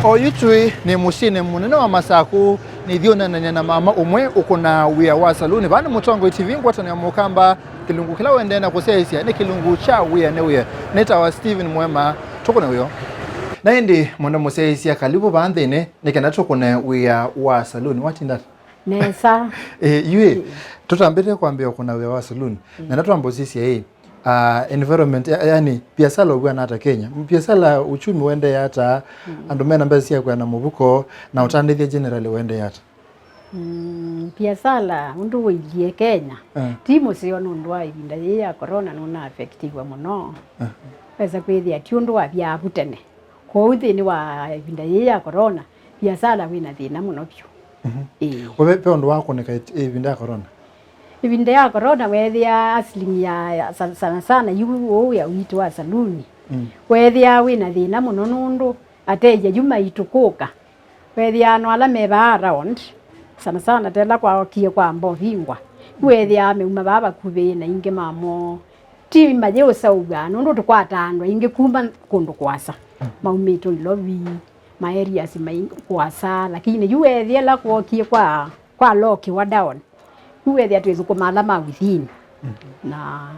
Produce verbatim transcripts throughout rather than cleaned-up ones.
Oyu twĩ nĩ mũsyĩnĩ mũnene wa Masaku, nĩthiĩ ũneenany'a na mama ũmwe ũkũnaa wĩa wa saluni. Vaa nĩ Mũtongoi T V, ngwatanĩo ya Mũkamba, kĩlungu kĩla ũendee na kũsyaĩĩsya nĩ kĩlungu kya wĩa nĩ wĩa. Nĩtawa Steven Mwema, tũkũne wĩa. Na ĩndĩ mũndũ mũsyaĩĩsya, kalivu vaa nthĩnĩ nĩ kenda tũkũne wĩa wa saluni. Watinda ata? Nesa. Eh, yu ĩ, tũtambĩte kwambĩĩa ũkũna wĩa wa saluni. Mm. Na nĩtwamba ũsisya ĩ, ah, environment, ya-, yani, biasala ũvw'ana ata Kenya? Biasala, uchumi wendee ata? Mm. Andũ mena mbesa sya kwĩana mũvuko, na ũtandĩthya generally wendee ata? Mm, biasala, ũndũ ũilyĩ Kenya, eh, ti mũseo nũndũ wa ĩvinda yĩĩ ya corona nũna-affectiwa mũno. Eh. Wesa kwĩthĩa ti ũndũ wavyaa vu tene. Kwoou nthĩnĩ wa ĩvinda yĩĩ ya corona, biasala wĩna thĩna mũno vyũ. Mhm. Ĩĩ. We ve, ve ũndũ wakũnĩka ĩt-, ĩvinda ya corona? Ĩvinda ya corona weethĩa asilimia ya sa-, sana sana yu ũũ wĩa witũ wa saluni. Mm. Weethĩa wĩna thĩna mũno nũndũ ateja yu maitũ kũka. Weethĩa no ala me vaa around, sana sana ta ĩla kwaokie kwamba ũvingwa. Yu weethĩa meuma vaa vakuvĩ na ingĩ mamo ti mayĩũseũvw'a nũndũ tũkwataa andũ aingĩ kuma kũndũ kũasa. Maumĩte Ilovi, ma areas maingĩ kũasa, lakini yu weethĩa ĩla kwokie kwa, kwa lock wa down, yu weethĩa twĩthũkũma ala ma within. Mhm. Na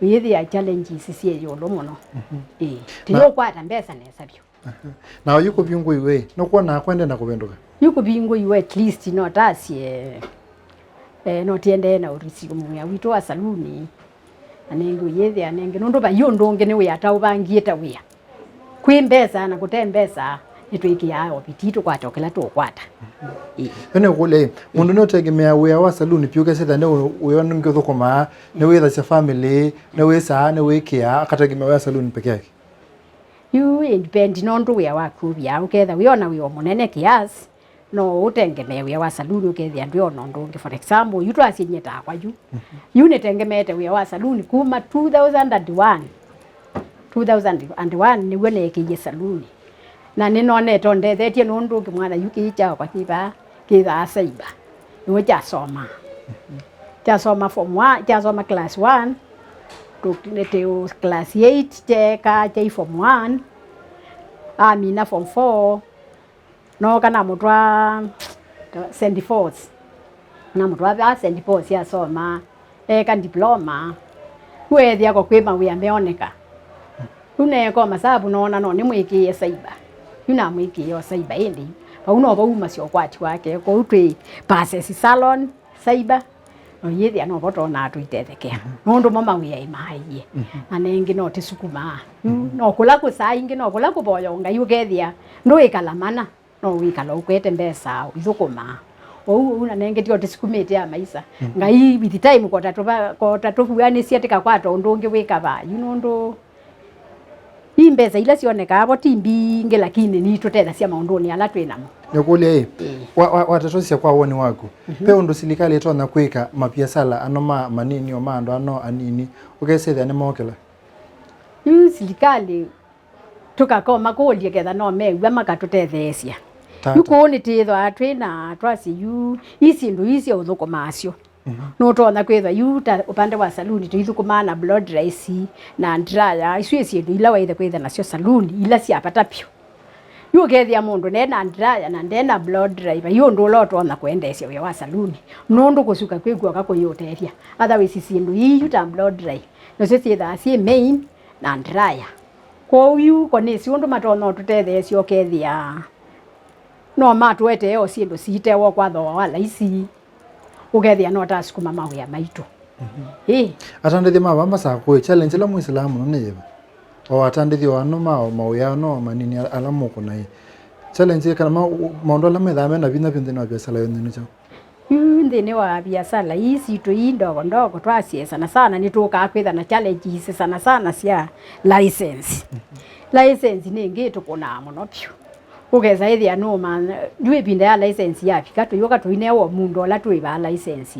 wĩthĩa challenges syĩ ĩũlũ mũno. Mhm. Ĩĩ. Na tũyũkwata mbesa nesa vyũ. Aha. Na oyu kũvingũiwe, nũkwonaa kwende na kũvĩndũka? Yu kũvingũiwe at least no tasye, eh, no tiendee na ũrisi mũmwĩa witũ wa saluni. Na nengĩ ũyĩthĩa nengĩ, nũndũ vai ũndũ ũngĩ nĩ wĩa ta ũvangie ta wĩa. Kwĩ mbesa na kũte mbesa, nĩtwĩkĩaa o vitii tũkwate o kĩla tũũkwata. Ĩĩ. Yo nĩkũlya ĩ, mũndũ nĩũtegemea wĩa wa saluni vyũ kesĩtha nĩ wĩa ũngĩ ũthũkũmaa, nĩwĩthasya family, nĩwĩsaa, nĩwĩkĩaa, akategemea wĩa saluni peke yake? Yu independ nũndũ wĩa waku ũvyaa, ũkethĩa wĩona wĩa mũnene kiasi, no ũtengemee wĩa wa saluni, ũkethĩa ndwĩona ũndũ ũngĩ. For example, yu twasye nyie takwa yu. Mhm. Yu nĩtengemeete wĩa wa saluni kuma two thousand and one. Two thousand and one nĩw'o neekĩie saluni. Na nĩnonete ũndethetye nũndũ kĩmwana yu kĩĩ kyakwa kĩ vaa, kĩthaa cyber. Nĩw'o kyasoma. Kyasoma form one, kyasoma class one, tũ-, tũ class eight, kyeeka kyai form one, amina form four, nooka namũtwaa Saint Paul's. Namũtwaa vaa Saint Paul's asoma, eeka diploma. Yu weethĩa ko kwĩ mawĩa meoneka. Yu neeka o masavu noona no nĩmwĩkĩĩe cyber. Yu namwĩkĩĩe o cyber ĩndĩ. Vau no vaumasya ũkwati wake. Kwoou twĩ passes salon, cyber, no yĩthĩa no vo twonaa tũitethekea. Mhm. Nũndũ mo mawĩa ĩmaaie. Mhm. Na nengĩ no tĩsukumaa. Yu, mhm, no kũla kũsaa ingĩ, no kũla kũvoya o Ngai ũkethĩa ndũĩkala mana, no wĩkala ũkwete mbesa ũithũkũmaa. Ou, ou na nengĩ tyo tĩsukumĩte ya maisa. Mhm. Ngai with time kota tũva-, kota tũvuanĩsye tĩkakwata ũndũ ũngĩ wĩka vaa. Yu nũndũ ii mbesa ila syonekaa vo ti mbingĩ, lakini nitũtethasya maũndũnĩ ala twĩ namo. Nĩkũlya ĩ, ĩĩ, wa, wa, watatũsya kwa woni waku, mhm, ve ũndũ silikalĩ ĩtonya kwĩka maviasala ano ma manini o ma andũ ano anini, ũkesethĩa nĩmookĩla? Yu silikalĩ tũkakoma kũlye ketha no mew'a makatũtetheesya. Tata. Yu kũũ nĩtĩthwaa twĩ na twasye yu, ii syĩndũ ii sya ũthũkũma nasyo. Mhm. Nũtonya kwĩthwa yu ta ũpande wa saluni tũithũkũmaa na blow dries na dryer, isu ĩ syĩndũ ila waĩle kwĩtha nasyo saluni, ila sya vata vyũ. Yu ũkethĩa mũndũ nde na dryer na nde na blow dry, vai ũndũ ũla ũtonya kũendeesya wĩa wa saluni, nũndũ kũsuka kwĩ kw'oka kũyĩũtethya. Otherwise syĩndũ ii yu ta blow dry, nasyo syĩthaa syĩ main na dryer. Kwoou yu ko nĩsĩ ũndũ matonya ũtũtetheesya ũkethĩa no matũetee o syĩndũ siitewa kwa thooa wa laisi, ũkethĩa no tasukuma mawĩa maitũ. Mhm. Ĩĩ. Atandĩthya ma vaa Masakũĩ, challenge ĩla mwĩsĩlaa mũno nĩ yĩva? O atandĩthya o ano ma o mawĩa ano manini ala mũkũna ĩ, challenge kana ma-, maũndũ ala methaa mena vinya vyũ nthĩnĩ wa viasala yenyu nĩ kyaũ? Yu nthĩnĩ wa viasala ii sitũ ii ndogo ndogo twasye sana sana nĩtũkaa kwĩtha na challenges sana sana sya license. Mhm. License nĩ ĩngĩ ĩtũkũnaa mũno vyũ. Ũkesa ĩthĩa nũmanya, yu ĩvinda ya license yavika, tũyũka tũinewa o mũndũ ũla twĩvaa license.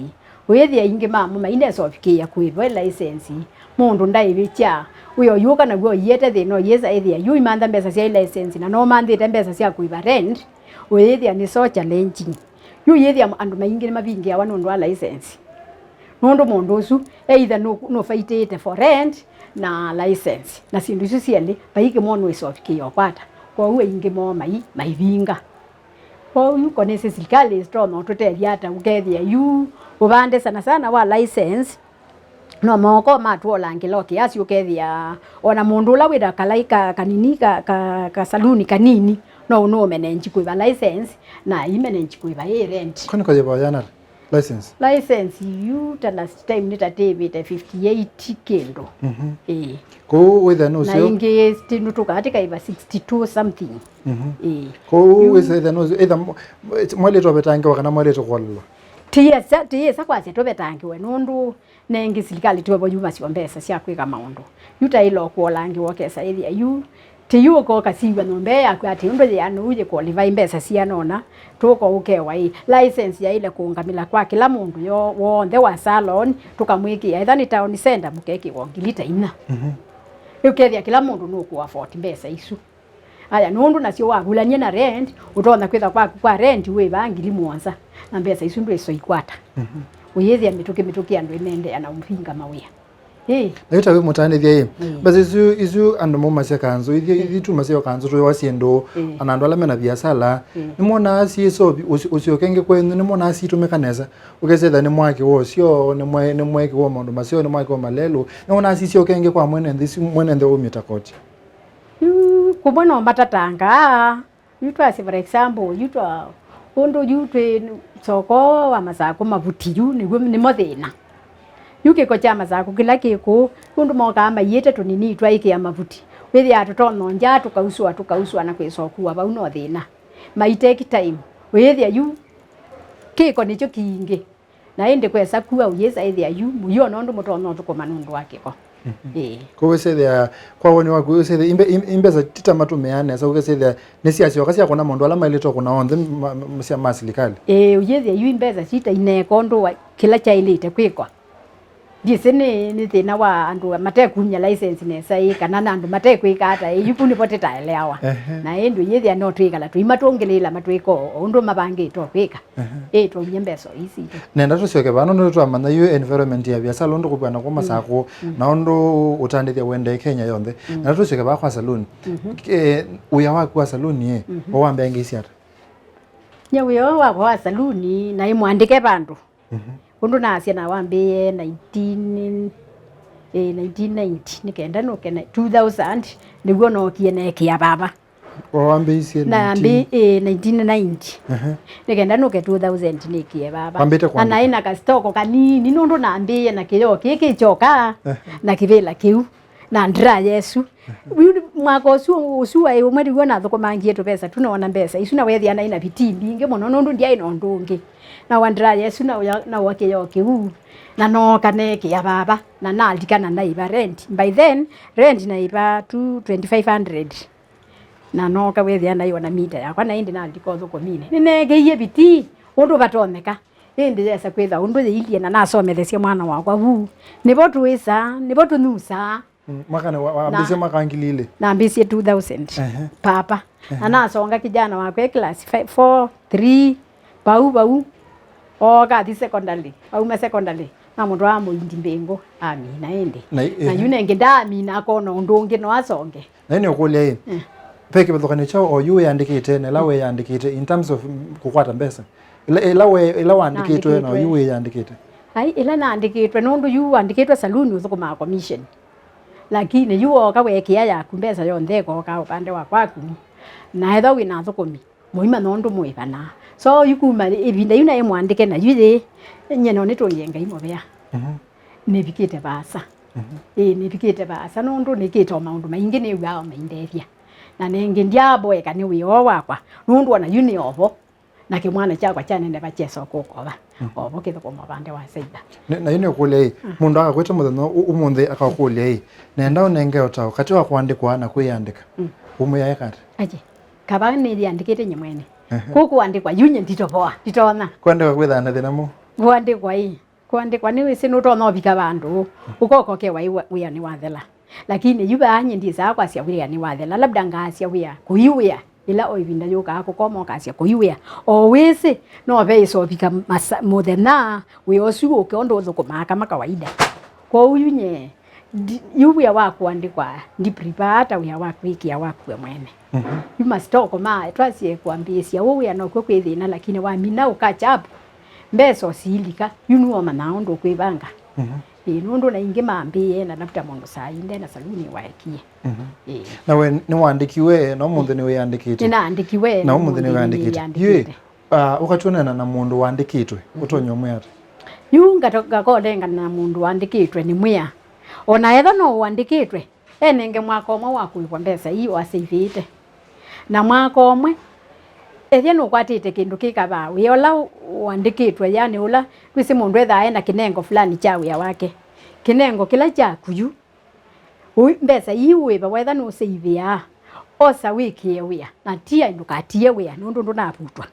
Ũyĩthĩa ingĩ mamo mainesa ũvikĩĩa kũĩva license. Mũndũ ndaĩvĩkya, wĩ oyũka naw'o ũiete thĩna ũyĩsa ĩthĩa yu imantha mbesa sya license, na nomanthĩte mbesa sya kũĩva rent, ũyĩthĩa nĩ so challenging. Yu ũyĩthĩa andũ maingĩ nĩmavingĩawa nũndũ wa license. Nũndũ mũndũ ũsu, either nũ-, nũfaitĩte for rent, na license, na syĩndũ isu syelĩ, vai kĩmwe nũĩsa ũvikĩĩa ũkwata. Kwoou aingĩ moo mai, maivinga. Kwoou yu konĩsĩ silikalĩ ĩtonya ũtũtethya ata ũkethĩa yu ũvande sana sana wa license, no moko matwolangĩla o kĩasi ũkethĩa ona mũndũ ũla wĩna kalai ka, kanini ka, ka, ka saluni kanini no ũnũũmenenji kũĩva license na aimenenji kũĩva ĩ rent. Kwani kayĩva yana license? License yu ta last time nĩtatĩvĩte fifty eight kĩndũ. Mhm. Ĩĩ. Kũu wĩthĩa na nũseo ingĩ ti nũtũkaa tĩkaĩva sixty two something. Mhm. Ĩĩ. Kũu wĩsethĩa nũseo either mwaĩlĩte ũvetangĩwa kana mwaĩlĩte kũolelwa? Tiyĩsa, tiyĩsa kwasya tũvetangĩwe nũndũ nengĩ silikalĩ tiwe vo yumasya mbesa sya kwĩka maũndũ. Yu taĩle o kũolangĩwa ũkesa ĩthĩa yu ti yu ũka ũkasiw'a nyũmba ĩĩ yaku atĩ ũndũ yĩana ũu yĩkwolivai mbesa siana ũna, tũka ũkewa ĩ license yaĩle kũũngamĩla kwa kĩla mũndũ yo w'onthe wa salon, tũkamwĩkĩa ethwa nĩ town center mũkekĩwa ngili ta inya. Mhm. Ĩũkethĩa kĩla mũndũ nũkũ afford mbesa isu. Aya, nũndũ nasyo wavulany'a na rent, ũtonya kwĩtha kwaku kwa rent wĩvaa ngili mũonza, na mbesa isu ndwĩsa ũikwata. Mhm. Ũyĩthĩa mĩtũkĩ mĩtũkĩ andũ ĩnendeea na ũmvinga mawĩa. Ĩĩ. Na yu ta wĩ mũtanĩthya ĩ, mm, mbesa isu, isu andũ maumasya kanzũ, ithi, mm, ithi tumasya o kanzũ tũyoa syĩndũ, mm, ona andũ ala mena viasala, mm, nĩmonaa syĩ so ũsyoke ĩngĩ kwenyu, nĩmonaa sitũmĩka nesa. Ũkesethĩa nĩmwakĩwa ũsyo, nĩmwe-, nĩmwekĩwa maũndũ maseo, nĩmwakĩwa malelũ, nĩmonaa sisyoke ĩngĩ kwa mwene nthĩ, si mwene nthĩ waumĩte koti. Yu kũmwe no matatangaa. Yu twasye, for example, yu twa, ũndũ yu twĩ soko wa Masakũ, mavuti yu nĩw'o, nĩmo thĩna. Yu kĩko kya Masakũ kĩla kĩ kũũ, ũndũ mokaa maiĩte tũnini twaĩkĩa mavuti. Wĩthĩaa tũtonya nja, tũkausũa, tũkausũa na kwĩsa ũkua vau no thĩna. Mai take time. Wĩĩthĩa yu kĩko nĩkyo kingĩ. Na ĩndĩ kwesa kua ũyĩsa ĩthĩa yu mũio nũndũ mũtonya ũthũkũma nũndũ wa kĩko. Mhm. Ĩĩ. Kwoou wĩsethĩa, kwa woni waku, wĩsethĩa imbe-, im-, imbesa ti ta matũmĩaa nesa, ũkesethĩa nĩsyasyoka syakũna maũndũ ala maĩlĩte ũkũna onthe ma, ma, sya ma silikalĩ. Ĩĩ, ũyĩthĩa yu imbesa ti ta ineeka ũndũ wa kĩla kyaĩlĩte kwĩkwa. Ndyĩsĩ nĩ, nĩ thĩna wa andũ matekumya license nesa ĩ, kana na andũ matekwĩka ata ĩ, yu kũu nĩvo tĩtaeleawa. Ehe. Na ĩndĩ ũyĩthĩa no twĩkala tũimatũngĩlĩĩla matwĩka o ũndũ mavangĩte o kwĩka. Ehe. Ĩ, twaumya mbesa ii sitũ. Nenda tũsyoke vaa, nũndũ nĩtwamanya yu environment ya viasala ũndũ kũvw'ana kũu Masakũ, mm, na ũndũ ũtandĩthya ũendee Kenya yonthe. Mm. Nenda tũsyoke vaa kwa saluni. Mhm. Eh, wĩa waku wa saluni ĩ, mhm, wawambĩanĩisye ata? Nye wĩa ũũ wakwa wa saluni naĩ mwandĩke vandũ. Mhm. Ũndũ naasya nawambĩĩe nineteen, eh, nineteen ninety, nĩ kenda nũke na two thousand, nĩw'o nookie neekĩa vava. Wawambĩĩisye na nineteen? Ĩĩ, nineteen ninety. Ehe. Nĩ kenda nũke two thousand nĩkĩe vava. Wambĩte na kwandĩka? Naĩ na kastoko kanini nũndũ nambĩĩe na kĩyoo kĩĩ kĩkyoka, ehe, na kĩvĩla kĩu na ndiraya ĩsu. Ehe. Yu mwaka ũsu, ũsu waĩ ũmwe nĩw'o nathũkũmangie tũvesa tu noona mbesa isu na weethĩa naĩ na vitii mbingĩ mũno nũndũ ndyaĩ na ũndũ ũngĩ. Nawa ndiraya ĩsu na ũya, nawa kĩyoo kĩu na nooka neekĩa vava na nalika na ndaiva rent. By then rent naiva tu twenty-five hundred. Na nooka wĩthĩa naĩ ona mita yakwa, na ĩndĩ nalika ũthũkũminĩ. Nĩneekĩie vitii ũndũ vatonyeka. Ĩndĩ yesa kwĩtha ũndũ yĩilyĩ, na nasomethesya mwana wakwa vu. Nĩvo tũĩsaa, nĩvo tũnyusaa. Mm, mwaka nĩ wa, wambĩĩsye mwaka ngili ilĩ? Nambĩĩsye two thousand. Ehe. Papa. Ehe. Na nasonga kijana wakwa e class five, four, three, vau, vau. Ooka athi secondary. Auma secondary. Namũtwaa mũindi mbĩngũ. Amina ĩndĩ. Na, na ehe, yu nengĩ ndaamina akona ũndũ ũngĩ no asonge. Na yu nĩũkũlya ĩ, mm, ve kĩvathũkany'o kyaũ o yu wĩyandĩkĩte na ĩla weeyandĩkĩte in terms of, mm, kũkwata mbesa? Ĩla, ĩla we-, ĩla waandĩkĩtwe na o yu wĩyandĩkĩte? Ai, ĩla naandĩkĩtwe, nũndũ yu waandĩkĩtwe saluni ũthũkũmaa commission. Lakini yu wooka weekĩa yaku mbesa yonthe ĩkooka ũvande wa kwaku. Na ethwa wĩ na athũkũmi, mũimanya ũndũ mũĩvanaa. So yu kuma ĩvinda yu naĩ mwandĩke na yu yĩ, nyie no nĩtũngĩe Ngai mũvea. Mhm. Nĩvikĩte vaasa. Mhm. Ĩĩ, nĩvikĩte vaasa nũndũ nĩkĩte o maũndũ maingĩ nĩw'aa o maindethya. Na nengĩ ndyaaboeka nĩ wĩa ũũ wakwa, nũndũ ona yu nĩ ovo, na kĩmwana kyakwa kyaneneva kyesa kũkova, mm, ovo kĩthũkũma ũvande wa saiba. Na, na yu nĩũkũlya ĩ, mm, mũndũ akakwĩta mũthenya ũ-, ũmũnthĩ akakũlya ĩ, nenda ũnenge ũtao katĩ wa kũandĩkwa na kwĩyandĩka. Mm. Ũmwĩa eka ata? Aje, kava nĩyĩandĩkĩte nye mwene. Ehe. Kũu kũandĩkwa yu nye nditovoa, nditonya. Kũandĩkwa kwĩthaa na thĩna mũ? Kũandĩkwa ĩ. Kũandĩkwa nĩwĩsĩ nũtonya ũvika vandũ, ũkoka ũkewa wĩa, wĩa nĩwathela. Lakini yu vaa nyie ndisaa kwasya wĩa nĩwathela, labda ngaasya wĩa, kũi wĩa, ĩla o ĩvinda yũkaa kũkoma ũkasya kũi wĩa. O wĩsĩ, no veĩsa ũvika masa-, mũthenya, wĩa ũsu ũke ũndũ ũthũkũmaa kama kawaida. Kwoou yu nyie, Ndi- yu wĩa wa kũandĩkwa ndi prepare ata wĩa wa kwĩkĩa waku we mwene. Mhm. Yu masitoko ma twasie kwambĩĩsya ũũ wĩa nokw'o kwĩ thĩna, lakini wamina ũkachap mbesa ũsiilika, yu nĩwomanaa ũndũ ũkwĩvanga. Mhm. Ĩĩ, nũndũ na ingĩ mambĩĩe na labda mũndũ saa inde na saluni waekie. Mhm. Ĩĩ. Na we nĩwaandĩkiwe, na ũmũnthĩ nĩwĩandĩkĩte? Nĩnaandĩkiwe, na ũmũnthĩ nĩwĩandĩkĩte. Nĩwĩandĩkĩte. Yĩ, ah, ũkatwonana na mũndũ waandĩkĩtwe, mhm, ũtonya ũmwĩa ata? Yu ngatoka kolengana na mũndũ waandĩkĩtwe nĩmwĩa, o na etha no ũandĩkĩtwe, enenge mwaka ũmwe wa kũĩvwa mbesa ii waseivĩte. Na mwaka ũmwe, ethĩa nũkwatĩte kĩndũ kĩ kavaa, wĩa ũla ũandĩkĩtwe, yani ũla twĩsĩ mũndũ ethaa ena kĩnengo fulani kya wĩa wake, kĩnengo kĩla kyaku yu, ũ- mbesa ii ũĩva wetha nũseivĩaa, osa wĩkĩe wĩa, na tia ndũkatie wĩa nũndũ ndũnavutwa.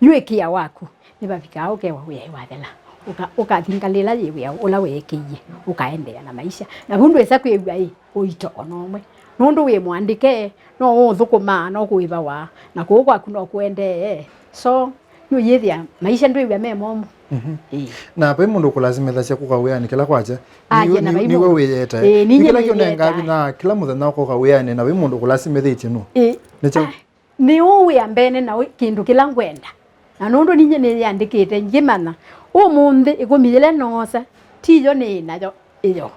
Yu ĩkĩa waku, nĩvavikaa ũkewa wĩa wathela, ũka- ũkathingalĩla yĩ wĩa ũla weekĩie, ũkaendeea na maisha. Na vu ndwĩsa kwĩw'a ĩ ũito o na ũmwe, nũndũ wĩ mũandĩke, no ũũthũkũmaa, no kũĩvawa, na kũũ kwaku no kũendee. So nũyĩthĩa maisha ndwĩw'a me momũ. Mhm. Ĩĩ. Na vai mũndũ ũkũlasimĩthasya kũka wĩanĩ kĩla kwakya? Aye, nĩwe- na vai nĩwe mũndũ wĩyetae. Ĩĩ, nĩ kĩla kĩũnengaa vinya kĩla mũthenya ũkoka wĩanĩ, na vai mũndũ ũkũlasimĩthĩtye nũ? Ĩĩ. Nĩkyo. Ah, nĩ ũũ wĩa mbene na wĩ- kĩndũ kĩla ngwenda. Na nũndũ ninyie nĩyĩandĩkĩte ngĩmanya, ũmũnthĩ ĩkũmi yĩla noosa, ti yo nĩĩ nayo ĩyo.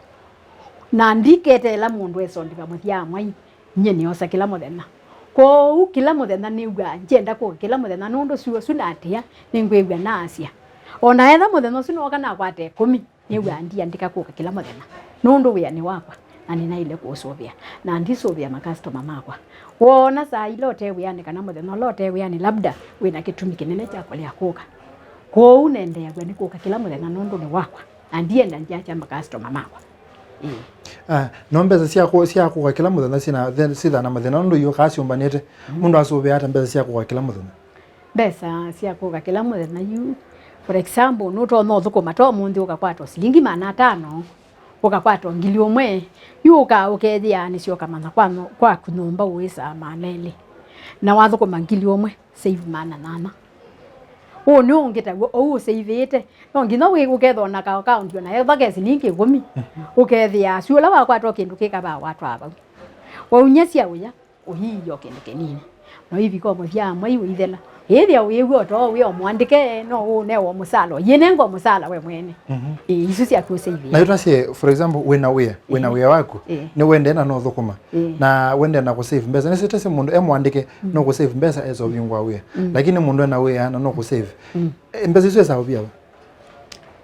Na ndiketeela mũndũ esondika mũthya mwai, nyie nĩosa kĩla mũthenya. Kwoou kĩla mũthenya nĩw'aa ngyenda kũka kĩla mũthenya, nũndũ syũa su natĩa, nĩngwĩw'a naasya. O na etha mũthenya ũsu nooka nakwata ĩkũmi, nĩw'aa ndiandĩka kũka kĩla mũthenya, nũndũ wĩa nĩ wakwa, na nĩnaĩle kũũsũvĩa, na ndisũvĩa makastoma makwa. Woona saa ila ũte wĩanĩ kana mũthenya ũla ũte wĩanĩ, labda wĩ na kĩtumi kĩnene kya kũlea kũka. Kwoou nendeeaw'a nĩ kũka kĩla mũthenya nũndũ nĩ wakwa, na ndienda ndyakya makastoma makwa. Ĩĩ. Ah, no mbesa sya kũ- sya kũka kĩla mũthenya syĩna- syĩthaa na mathĩna nũndũ iũkaa syũmbanĩte. Mm. Mũndũ asũvĩa ata mbesa sya kũka kĩla mũthenya? Mbesa sya kũka kĩla mũthenya yu, for example, nũtonya ũthũkũma ta ũmũnthĩ ũkakwata silingi maana atano, ũkakwata ngili ũmwe, yu ũkaa ũkethĩa nĩsyo ũkamanya kwa nyo- kwaku nyũmba ũĩsaa maana elĩ. Na wathũkũma ngili ũmwe, save maana nyanya. Ũũ nĩ ũngĩ taw'o, ũu ũseivĩte. No nginya wĩ- ũkethwa na ka account ona etha ke silingi ĩkũmi. Mhm. Ũkethĩa asu ũla wakwatwa kĩndũ kĩkavaa watwaa vau. Waunyasya ũya, ũhiia o kĩndũ kĩnini. Na ũivika o mũthya mwai ũithela. Ĩthĩa wĩw'a o too wĩ o mũandĩke, no ũnewa mũsala. Yĩnenga o mũsala we mwene. Mhm. Ĩĩ, isu syaku ũseivĩe. Na yu twasye, for example, wĩna wĩa, wĩna wĩa waku, ĩĩ, nĩwendee na no ũthũkũma. Ĩĩ. Na wendee na kũsave mbesa. Nĩsĩ tese mũndũ e mũandĩke, mm, no kũsave mbesa esa ũvingũa wĩa. Mm. Lakini mũndũ ena wĩa na no kũsave. Mm. E, mbesa isu esa ũvia va?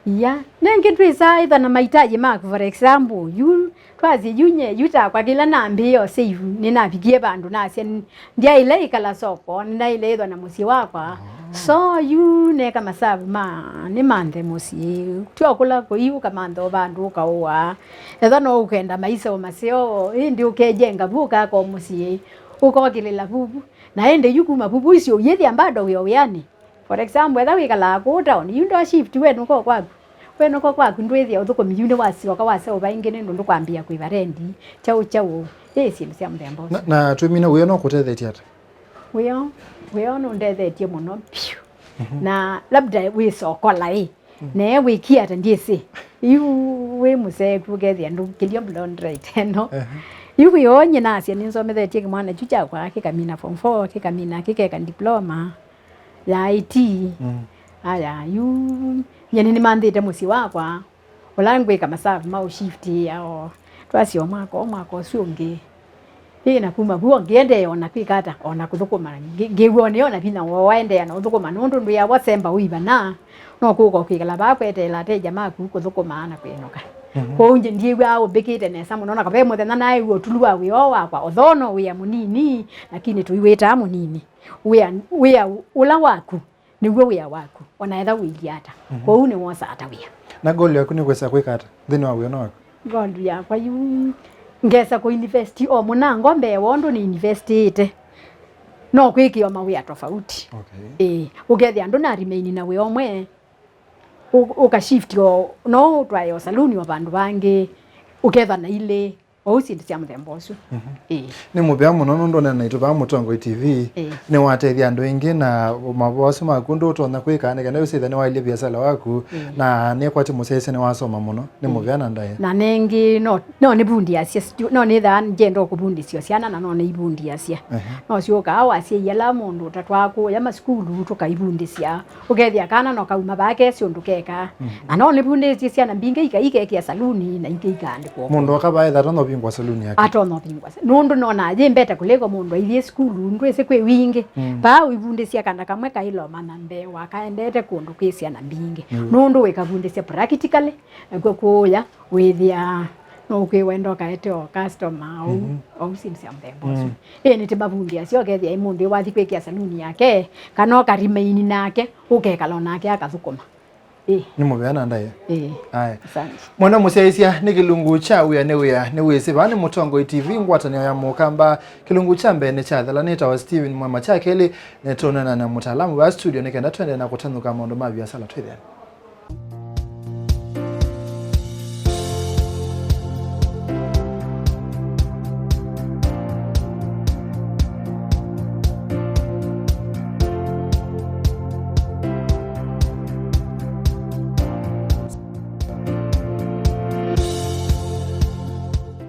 Ia, nengĩ twĩsaa ĩtha na mahitaji maku, for example, yu twasye yu nye, yu takwa kĩla nambĩĩe o save, nĩnavikie vandũ nasya n- ndyaĩle ĩkala soko, nĩnaĩle ĩthwa na mũsyĩ wakwa. Oh. So yu neka masavu ma nĩmanthe mũsyĩ. Tyo kũla kũi ũkamantha o vandũ ũkaũa. Ethwa no ũkenda maiseo maseo, ĩndĩ ũkejenga vu ũkaka o mũsyĩ. Ũkokĩlĩla vuvu. Na ĩndĩ yu kuma vuvu isu ũyĩthĩa bado wĩ o wĩanĩ. For example, etha wĩkalaa kũũ town, yu ndo shift wenũka o kwaku. Wenũka o kwaku ndwĩthĩa ũthũkũmi yu nĩwasyoka waseũva ĩngĩ nĩndũ ndũkwambĩĩa kũĩva rendi, kyaũ kyaũ, ĩ syĩndũ sya mũthemba ũsu. Na, na twĩmina wĩo no kũtethetye ata? Wĩo, wĩo nũndethetye mũno vyũ. Mhm. Na labda wĩsokola ĩ. Mm. Ne wĩkie ata ndyĩsĩ. Yu wĩ mũseku ũkethĩa ndũkĩlya blonde right ĩno. Ehe. Yu wĩo nyie nasya nĩnsomethetye kĩmwana kyu kyakwa kĩkamina form four, kĩkamina kĩkeka diploma ya I T. Mm. Aya, yu nyie nĩnĩmanthĩte mũsyĩ wakwa, ũla ngwĩka masavu ma ũshiftiĩao, twasya o mwaka o mwaka ũsu ũngĩ. Ĩ, na kuma vu ngĩendee ona kwĩka ata, ona kũthũkũma, ngĩ- ngĩw'a nĩ ona vinya wa waendeea na ũthũkũma, nũndũ ndwĩawa semba ũivana, no kũka kwĩkala vaa kweteela ateja maku kũthũkũma na kwĩnũka. Mhm. Kwoou nje ndiĩw'aa ũmbĩkĩte nesa mũno, na kave mũthenya naĩw'a ũtulu wa wĩa ũũ wakwa, although no wĩa mũnini, lakini tũiwĩtaa mũnini. Wĩa, wĩa ũla waku nĩw'o wĩa waku, ona etha wĩilyĩ ata. Mhm. Kwoou nĩwosaa ta wĩa. Na goal yaku nĩ kwĩsa kwĩka ata nthĩnĩ wa wĩano waku? Goal yakwa yu ngesa kũ invest o mũnango mbee wa ũndũ nĩ investĩte. No kwĩkĩo mawĩa tofauti. Okay. Ĩĩ, ũkethĩa andũ na remain na wĩa ũmwe, ũ- ũka shift o, no ũtwae o saluni o vandũ vangĩ, ũketha na ilĩ. Ou syĩndũ sya mũthemba ũsu. Mhm. Ĩĩ. Nĩ mũvea mũno nũndũ ũneena naitũ vaa Mũtongoi T V. Ĩĩ. Nĩwatethya andũ aingĩ na mavoa asu maku ũndũ ũtonya kwĩka nĩ kana ũsĩthe nĩwaĩlye viasala waku. Ĩĩ. Na nĩkwati mũsyaĩĩsya nĩwasoma mũno. Nĩ mũvea na ndaĩa. Na nĩngĩ no, no nĩvundiasya, stu- no nĩthaa ngenda kũvundĩsya syana na no nĩivundiasya. Ehe. No syũkaa wasyaĩi ala mũndũ ũtatwaa kũya masukulu tũkaivundĩsya. Ũkethĩa kana no kauma vaa kesĩ ũndũ kekaa. Mhm. Na no nĩvundĩsye syana mbingĩ ika- ikekĩa saluni na ingĩ ikaandĩkwa. Mũndũ oka vaa ethata no vingwa saluni yake. Atonya vingwa. Nũndũ nona yĩmbete kũlĩko mũndũ aithiĩ sukulu, ndwĩsĩ kwĩ wingĩ. Mm. Vaa ũivundĩsya kana kamwe kailoma na mbee wakaendete kũndũ kwĩ syana mbingĩ. Mm. Nũndũ wĩkavundĩsya practically, nakw'o kũya wĩthĩa no ũkwĩwenda ũkaete o customer ou, mhm, ou syĩndũ sya mũthemba ũsu. Mm. Ĩĩ nĩtĩ mavundĩasya ũkethĩa ĩ mũndũ wathi kwĩkĩa saluni yake, kana ũkarimaini nake, ũkekala o nake akathũkũma. Ĩĩ. Nĩ mũvea na ndaĩa. Ĩĩ. Aya. Asante. Mwana mũsyaĩĩsya, nĩ kĩlungu kya wĩa nĩ wĩa, nĩwĩsĩ vaa nĩ Mũtongoi T V, ngwatanĩo ya Mũkamba. Kĩlungu kya mbee nĩ kyathela, nĩtawa Steven Mwema, kya kelĩ nĩtũneena na mũtaalamu vaa studio nĩ kenda twende na kũtanũka maũndũ ma viasala twĩthĩane.